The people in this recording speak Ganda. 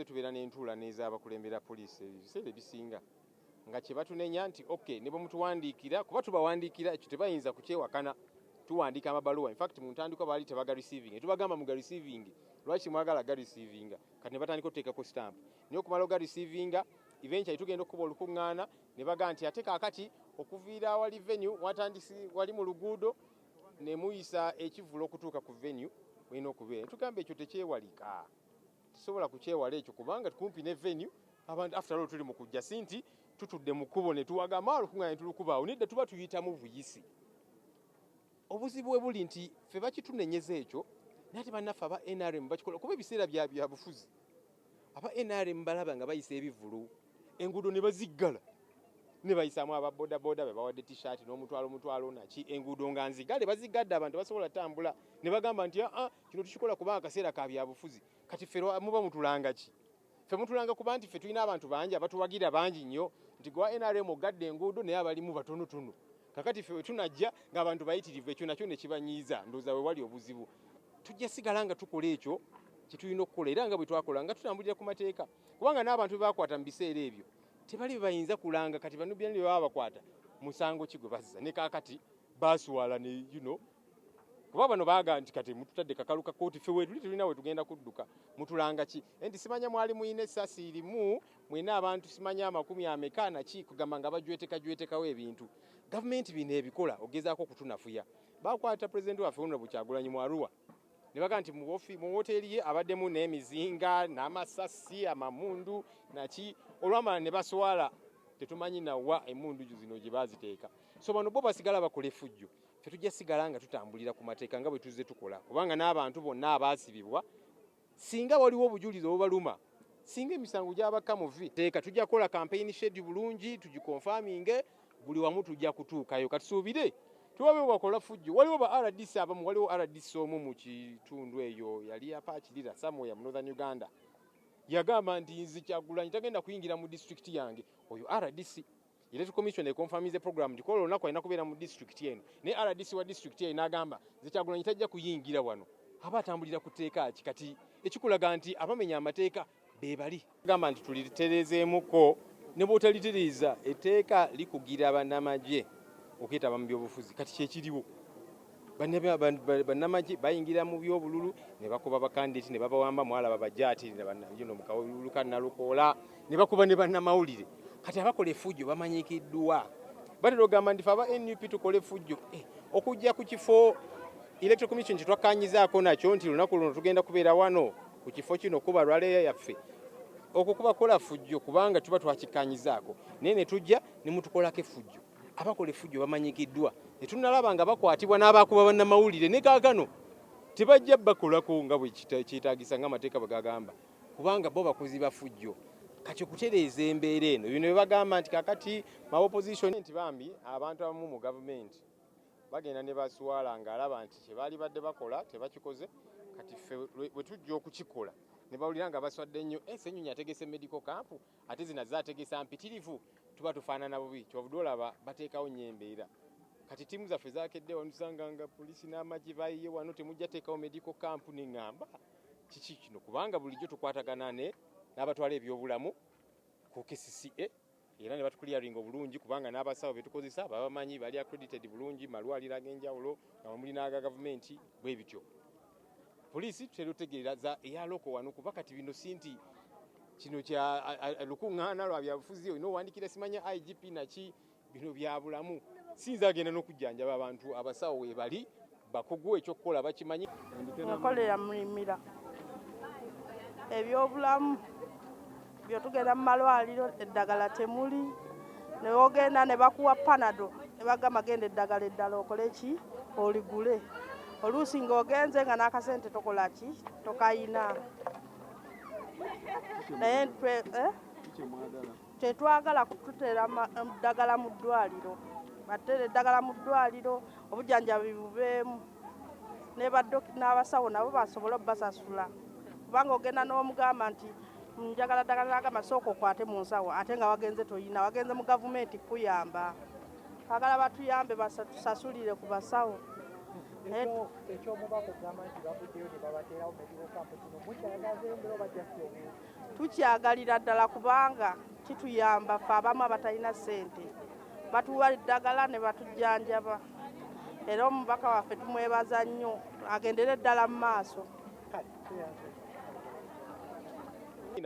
Tubeera n'entuula n'ez'abakulembera poliisi ebiseera ebisinga nga kye batunenya nti ok, ne bwe mutuwandiikira, kuba tubawandiikira, ekyo tebayinza kukyewakana, tuwandiika amabaluwa. Infact mu ntandikwa baali tebaga receiving, tubagamba muga receiving, lwaki mwagala ga receivinga? Kati ne batandika otuteekako stamp, naye okumala oga receivinga, eventually tugenda okukuba olukuŋŋaana ne bagaa nti ate kaakati okuviira awali venue watandisi wali mu luguudo ne muyisa ekivvulu okutuuka ku venue olina okubeera. Tugamba ekyo tekyewalika, tusobola kukyewala ekyo kubanga kumpi ne venue abantu, after all tuli mu kujja, si nti tutudde mu kkubo ne tuwagama olukuŋŋaana ne tulukubaawo, nedda, tuba tuyitamu buyisi. Obuzibu bwe buli nti ffe bakitunenyeza ekyo, naye ate bannaffe aba NRM bakikola kuba ebiseera bya bufuzi. Aba NRM balaba nga bayisa ebivvulu, enguudo ne baziggala ne bayisaamu aba bodaboda be bawadde T-shirt n'omutwalo omutwalo naki, enguudo nga nzigale, bazigadde, abantu basobola tambula, ne bagamba nti aa, kino tukikola kubanga akaseera ka byabufuzi. Kati ffe muba mutulanga ki? Ffe mutulanga kuba nti ffe tulina abantu bangi abatuwagira, bangi nnyo, nti gwa NRM ogadde enguudo naye abalimu batonotono. Kakati ffe wetunajja ng'abantu bayitirivu, ekyo nakyo ne kibanyiiza. Ndowooza we wali obuzibu. Tujja sigala nga tukola ekyo kye tulina okukola era nga bwe twakola nga tutambulira ku mateeka, kubanga n'abantu be bakwata mu biseera ebyo tebali be bayinza kulanga. Kati banubyani bye baba bakwata, musango ki gwe bazza? Ne kaakati baaswala ne kuba bano baaga nti kati mututadde kakalu ka kooti, ffe weetuli tulina we tugenda kudduka, mutulanga ki? Nti simanya mwali muyina essasi limu, mwina abantu simanya amakumi ameka naki, kugamba nga bajweteka jwetekawo ebintu. Gavumenti bino ebikola ogezaako okutunafuya. Bakwata pulezidenti waffe Honorable Kyagulanyi mu Arua ne bagaa nti mu woteeri ye abaddemu n'emizinga n'amasasi, amamundu naki. Olwamala ne baswala, tetumanyi nawa emundu zino gye baaziteeka. So bano bo basigala bakola effujjo, ffe tujja sigala nga tutambulira ku mateeka nga bwe tuzze tukola, kubanga n'abantu bonna abaasibibwa, singa waliwo obujulizi obubaluma, singa emisango gyabakka mu vi teeka. Tujja kukola campaign schedule bulungi, tugiconfirminge buli wamu, tujja kutuukayo. Katusuubire tubabe bakola fujjo. Waliwo ba RDC abamu, waliwo RDC omu mu kitundu eyo yali apaakirira somewhere mu Northern Uganda, yagamba nti nze Kyagulanyi tagenda kuyingira mu disitulikiti yange. Oyo RDC, Electoral Commission econfirmize program nti kola olunaku alina kubeera mu disitulikiti eno, naye RDC wa disitulikiti eyo n'agamba nze Kyagulanyi tajja kuyingira wano. Aba atambulira ku tteeka ki? Kati ekikulaga nti abamenya amateeka be bali gamba nti tulitereezeemuko, ne bw'otalitereeza, etteeka likugira bannamagye okwetaba mu byobufuzi. Kati kyekiriwo, bannamagye bayingira mu byobululu ne bakuba bakandidati ne babawamba. Mwalaba bajaati mu kalulu ka Nalukoola ne bakuba ne bannamawulire. Kati abakola effujjo bamanyikiddwa. Batera okugamba nti fe aba NUP tukola effujjo, okujja ku kifo Electoral Commission kyetwakkanyizaako nakyo nti lunaku luno tugenda kubeera wano ku kifo kino kuba rally yaffe, okwo kuba kukola ffujjo? Kubanga tuba twakikkanyizaako, naye ne tujja ne mutukolako effujjo. Abakola effujjo bamanyikiddwa, ne tunalaba nga bakwatibwa n'abakuba bannamawulire, ne kaakano tebajja bakolako nga bwe kyetaagisa ng'amateeka bwe gagamba, kubanga bo bakozi ba ffujjo. Kati okutereeza embeera eno, bino bye bagamba nti kakati ma opposition, nti bambi abantu abamu mu gavumenti bagenda ne baswala ng'alaba nti kye baali badde bakola tebakikoze. Kati ffe bwe tujja okukikola ne bawulira nga baswadde nnyo. Ssenyonyi ategese medical camp, ate zina zaategesa mpitirivu, tuba tufaanana bubi. Kyovudde olaba bateekawo nnyo embeera. Kati ttiimu zaffe zakedde wano, tusanga nga poliisi n'amagye bayiye wano, temujja teekawo medical camp. Neŋŋamba kiki kino? Kubanga bulijjo tukwatagana ne n'abatwala ebyobulamu ku KCCA era ne batuclearinga obulungi, kubanga n'abasawo betukozesa baba bamanyi, bali accredited bulungi malwaliro ag'enjawulo nga muli n'aga gavumenti. Bwe bityo poliisi tutera otegeera za eya local wano, kuba kati bino si nti kino kya lukuŋŋaana lwa byabufuzi olina owandikira simanya IGP naki. Bino bya bulamu, sinza agenda n'okujjanjaba abantu, abasawo weebali bakugu, ekyokukola bakimanyi. Nkolera mulimira ebyobulamu byotugenda mu malwaliro, eddagala temuli, newogenda ne bakuwa Panado ne bagamba genda eddagala eddala okole ki, oligule. Oluusi ng'ogenze nga n'akasente tokola ki, tokayina. Naye tetwagala kututeera ddagala mu ddwaliro, bateera eddagala mu ddwaliro, obujjanjabi bubeemu, n'abasawo nabo basobole obbasasula, kubanga ogenda n'omugamba nti njagala ddagala, nagamba sooka okwate mu nsawo, ate nga wagenze toyina, wagenze mu gavumenti kuyamba. Twagala batuyambe, tusasulire ku basawo. Ekyomubaka okugamba nti bavuddeyo ne babateerawo medical camp kino mukyagazeyo mbera oba just Tukyagalira ddala, kubanga kituyamba ffe abamu abatalina ssente. Batuwa eddagala ne batujjanjaba, era omubaka waffe tumwebaza nnyo, agendere ddala mu maaso. Kale.